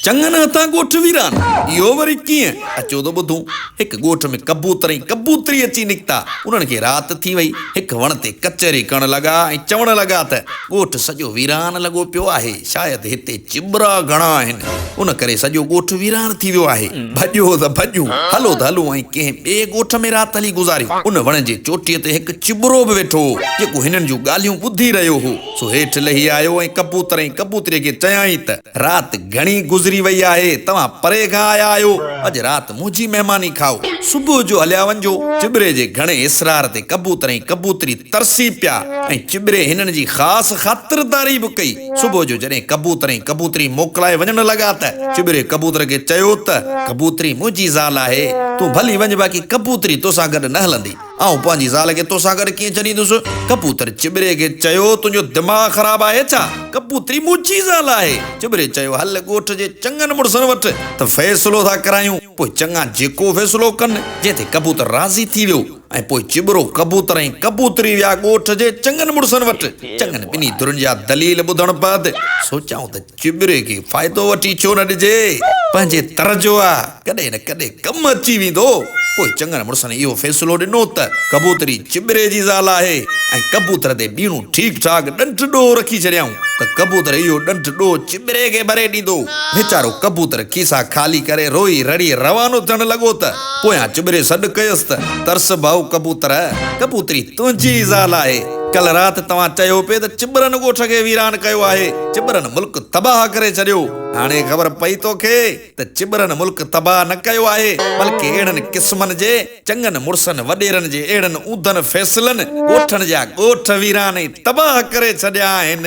چڱن هٿان ڳوٺ ويران؟ اهو وري ڪيئن؟ اچو ته ٻڌون. هڪ ڳوٺ ۾ ڪبوتر ۽ ڪبوتري اچي نڪتا. انهن کي رات ٿي وئي. هڪ وڻ تي ڪچهري ڪرڻ لڳا ۽ چوڻ لڳا ته، ڳوٺ سڄو ويران لڳو پيو آهي. شايد هتي چٻرا گهڻا آهن. ان ڪري سڄو ڳوٺ ويران ٿي ويو آهي. ڀڄو ته ڀڄون، هلو ته هلون ۽ ڪنهن ٻئي ڳوٺ ۾ رات هلي گذاريون. ان وڻ جي چوٽيء تي هڪ چٻرو به ويٺو هو، جيڪو هنن جون ڳالهيون ٻڌي رهيو هو. سو هيٺ لهي آيو ۽ ڪبوتر ۽ ڪبوتريء کي چيائين ته. رات گهڻي گذري وئي آهي، توهان پري کان آيا آهيو، اڄ رات منهنجي مهماني کائو، صبح جو هليا وڃجو. چٻري جي گهڻي اصرار تي ڪبوتر ۽ ڪبوتري ترسي پيا ۽ چٻري هنن جي خاص خاطرداري به ڪئي. صبح جو جڏهن ڪبوتر ۽ ڪبوتري موڪلائي وڃڻ لڳا ته چٻري ڪبوتر کي چيو ته، ڪبوتري منهنجي زال آهي، تون ڀلي وڃ باقي ڪبوتري توسان گڏ نه هلندي. آئون پنهنجي زال کي توسان گڏ ڪيئن ڇڏيندس؟ ڪبوتر چٻري کي چيو، تنهنجو دماغ خراب آهي ڇا؟ ڪبوتري منهنجي زال آهي. چٻري چيو، هل ڳوٺ جي چڱن مڙسن وٽ ته فيصلو ٿا ڪرايون، پوء چڱا جيڪو فيصلو ڪن. جنهن تي ڪبوتر راضي ٿي ويو ۽ پوء چٻرو، ڪبوتر ۽ ڪبوتري ويا ڳوٺ جي چڱن مڙسن وٽ. چڱن ٻنهي ڌرين جا دليل ٻڌڻ بعد سوچيائون ته چٻري کي فائدو وٺي ڇو نه ڏجي؟ پنهنجي تر جو آ، ڪڏهن نه ڪڏهن ڪم اچي ويندو. پوء چڱن مڙسن اهو فيصلو ڏنو ته ڪبوتري چٻري جي زال آهي ۽ ڪبوتر تي ٻيڻو ٺيڪ ٺاڪ ڏنڊ ڏوهه رکي ڇڏيائون ته ڪبوتر اهو ڏنڊ ڏوهه چٻري کي ڀري ڏيندو. ويچارو ڪبوتر کيسا خالي ڪري روئي رڙي روانو ٿيڻ لڳو ته پويان چٻري سڏ ڪيس ته ترس ڀائو ڪبوتر، ڪبوتري تنهنجي ئي زال آهي. ڪلهه رات توهان چيو پئي ته چٻرن ڳوٺ کي ويران ڪيو آهي، چٻرن ملڪ تباهه ڪري ڇڏيو. هاڻي خبر پئي توکي ته چٻرن ملڪ تباهه نه ڪيو آهي، بلڪه اهڙن قسمن جي چڱن مڙسن وڏيرن جي اهڙن اونڌن فيصلن ڳوٺن جا ڳوٺ ويران ۽ تباهه ڪري ڇڏيا آهن.